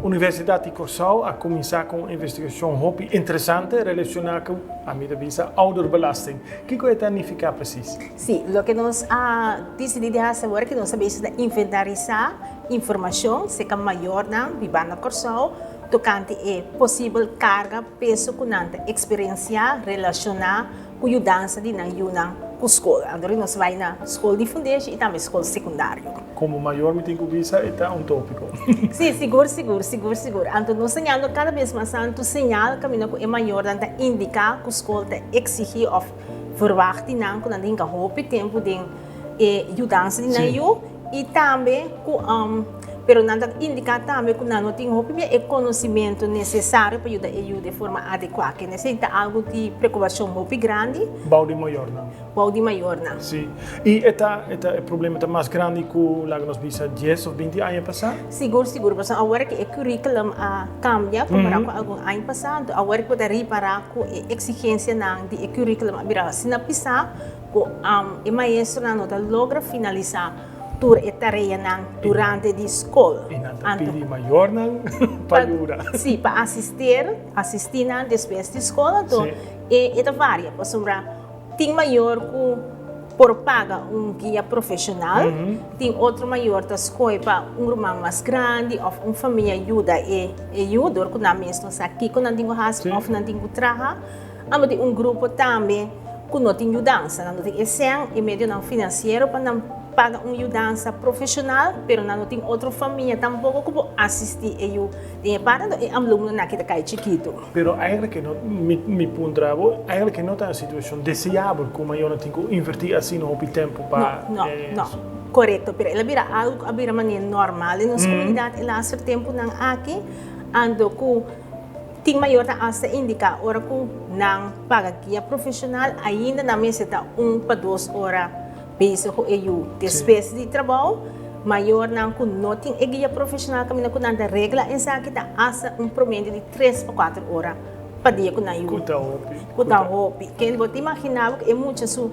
Universidat di Kòrsou a kuminsá ku un investigashon hopi interesante relashoná ku, ami ta bisa, ouderbelasting. Kiko e ta nifiká presis? Sí, loke nos a disidí di hasi awor ke nos a bisa ta inventarisá informashon serka mayornan bibá na Kòrsou tokante e posibel karga, peso ku nan ta eksperensiá relashoná ku yudansa di nan yunan ku skol. Anto nos bai na skol di fundeshi i tambe skol sekundario. Komo mayor mi tin ku bisa e ta un tópiko. Sí, sigur, sigur, sigur, sigur. Anto nos ta ñando kada bes mas tantu señal kaminda ku e mayornan ta indiká ku skol ta eksigí òf verwagt di nan ku nan ta hinka hopi tempu den e yudansa di nan yu i tambe ku pero nan ta indiká tambe ku nan no tin hopi bia e konosimentu nesesario pa yuda e yu den forma adekuá. Ke nesei ta algu di preokupashon hopi grandi. Bou di mayornan. Bou di mayornan. Sí. I e ta e ta e problema ta mas grandi ku laga nos bisa dies òf binti aña pasá? Sigur, sigur. Pasobra awor ku e curriculum a kambia kompará ku algun aña pasá, anto awor ku bo ta ripará ku e eksigensianan di e curriculum a bira asina pisá ku e maestronan no ta logra finalisá tur e tareanan durante di skol. I nan ta pidi mayornan pa yuda. Sí, pa asister, asistí nan despues di skol. Anto e ta varia pasobra tin mayor ku por paga un guia profeshonal, tin otro mayor ta skohe pa un ruman mas grandi òf un famia yuda e yu dor ku nan mes no sa kiko nan tin ku hasi òf nan tin ku traha. Amo tin un grupo tambe ku no tin yudansa. Nan no tin e sèn, e medionan finansiero pa nan paga un yudansa profeshonal, pero nan no tin otro famia tampoko ku por asistí e yu den e parti, anto e alumnonan aki ta kai chikitu. Pero eigenlijk e no, mi mi puntra bo, eigenlijk e no ta un situashon deseabel ku mayornan tin ku invertí asina hopi tempu pa No, no, no. Korekto, pero el a bira algu ku a bira manera normal den nos komunidat e laster tempunan aki, anto ku. Tin mayor ta asta indiká ora ku nan paga guia profeshonal ainda nan mester ta un pa dos ora bezig ku e yu. Despues di trabou, mayornan ku no tin e guia profeshonal kaminda ku nan ta regla esaki ta asta un promedio di tres pa kuater ora pa dia ku nan yu. Ku ta hopi. Ku ta hopi. Ken bo ta imaginá bo ku e mucha su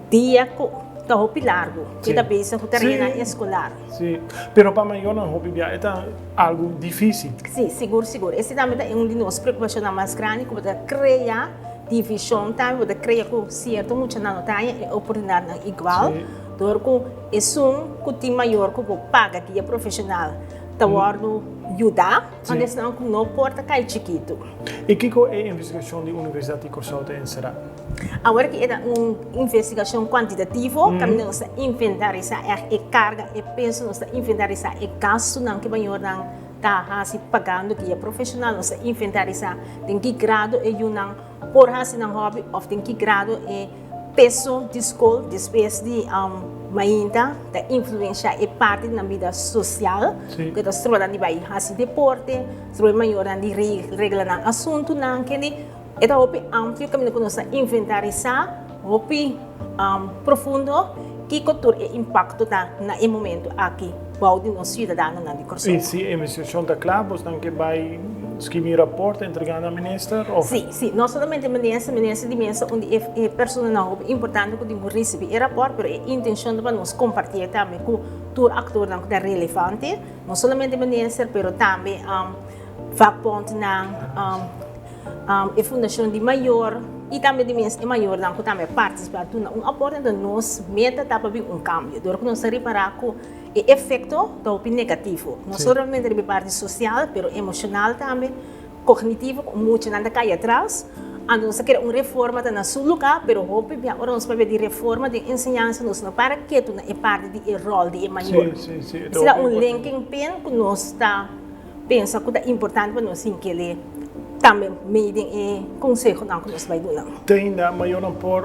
dia ku ta hopi largu ku e ta bezig ku tareanan eskolar. Sí, pero pa mayornan hopi bia e ta algu difícil. Sí, sigur, sigur. Esei tambe ta un di nos preokupashonnan mas grandi, ku bo ta krea divishon tambe, bo ta krea ku sierto muchanan no ta haña e oportunidatnan igual, dor ku esun ku tin mayor ku por paga guia profeshonal ta wòrdu yudá, unda esnan ku no por ta kai chikitu. I kiko e investigashon di Universidat di Kòrsou ta enserá? Awor ki e ta un investigashon kuantitativo, kaminda nos ta inventarisá ègt e karga, e peso, nos ta inventarisá e gastunan ku e mayornan ta hasi pagando guia profeshonal, nos ta inventarisá den ki grado e yunan por hasi nan hòbi òf den ki grado e peso di skol despues di mainta ta influenshá e parti di nan bida sosial, ku ta stroba nan di bai hasi deporte, stroba e mayornan di regla nan asuntunan, kende. E ta hopi amplio kaminda ku nos ta inventarisá hopi profundo kiko tur e impakto ta na e momento aki bou di nos siudadanonan di Kòrsou. I si e investigashon ta kla, bosnan ke bai skibi un rapòrt entregá na minister òf? Sí, sí. No solamente minister, minister di mesa un di e personanan hopi importante ku tin ku risibí e rapòrt, pero e intenshon ta pa nos kompartié tambe ku tur aktornan ku ta relevante, no solamente minister pero tambe vakbondnan. E fundashon di mayor i tambe di mes e mayornan ku tambe a partisipá duna un aporte, enton nos meta ta pa bin un kambio. Dor ku nos ta ripará ku e efekto ta hopi negativo, no solamente riba e parti sosial, pero emoshonal tambe, kognitivo, ku muchanan ta kai atras. Anto nos ta kere un reforma ta na su lugá, pero hopi bia ora nos papia di reforma den enseñansa nos no para ketu na e parti di e ròl di e mayor. Esei ta un linking pin ku nos ta. Pensa ku ta importante pa nos sin kere tambe mei den e konsehonan ku nos bai duna. Te ainda mayornan por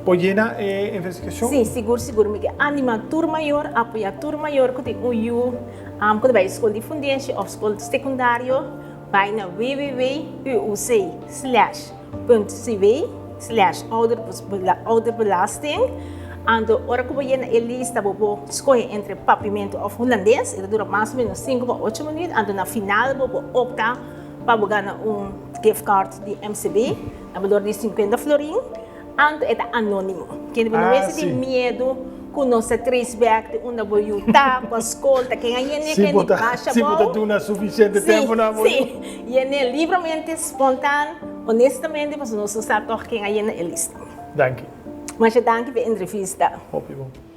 por yena e investigashon? Sí, sigur sigur. Mi ke anima tur mayor, apoya tur mayor ku tin un yu ku ta bai skol di fundeshi òf skol sekundario, bai na www.uuc slash. Punt cv slash ouderbelasting. Anto ora ku bo yena e lista bo por skohe entre papiamentu òf hulandes. E ta dura mas o ménos sinku pa ocho minüt. Anto na final bo por opta pa bo gana un gift card di MCB na balor di sinkuenta florin. Anto e ta anónimo. Kende bo no mester tin miedu. Ku nos ta trace back di unda bo yu ta, kua skol ta, ken a yene, ken di basha Si bo ta duna sufisiente tempu na bo yu. Si, yene libremente, spontaan, honestamente, pasobra nos no sa tòg ken a yena e lista. Danki. Masha danki pa e entrevista. Hopi bon.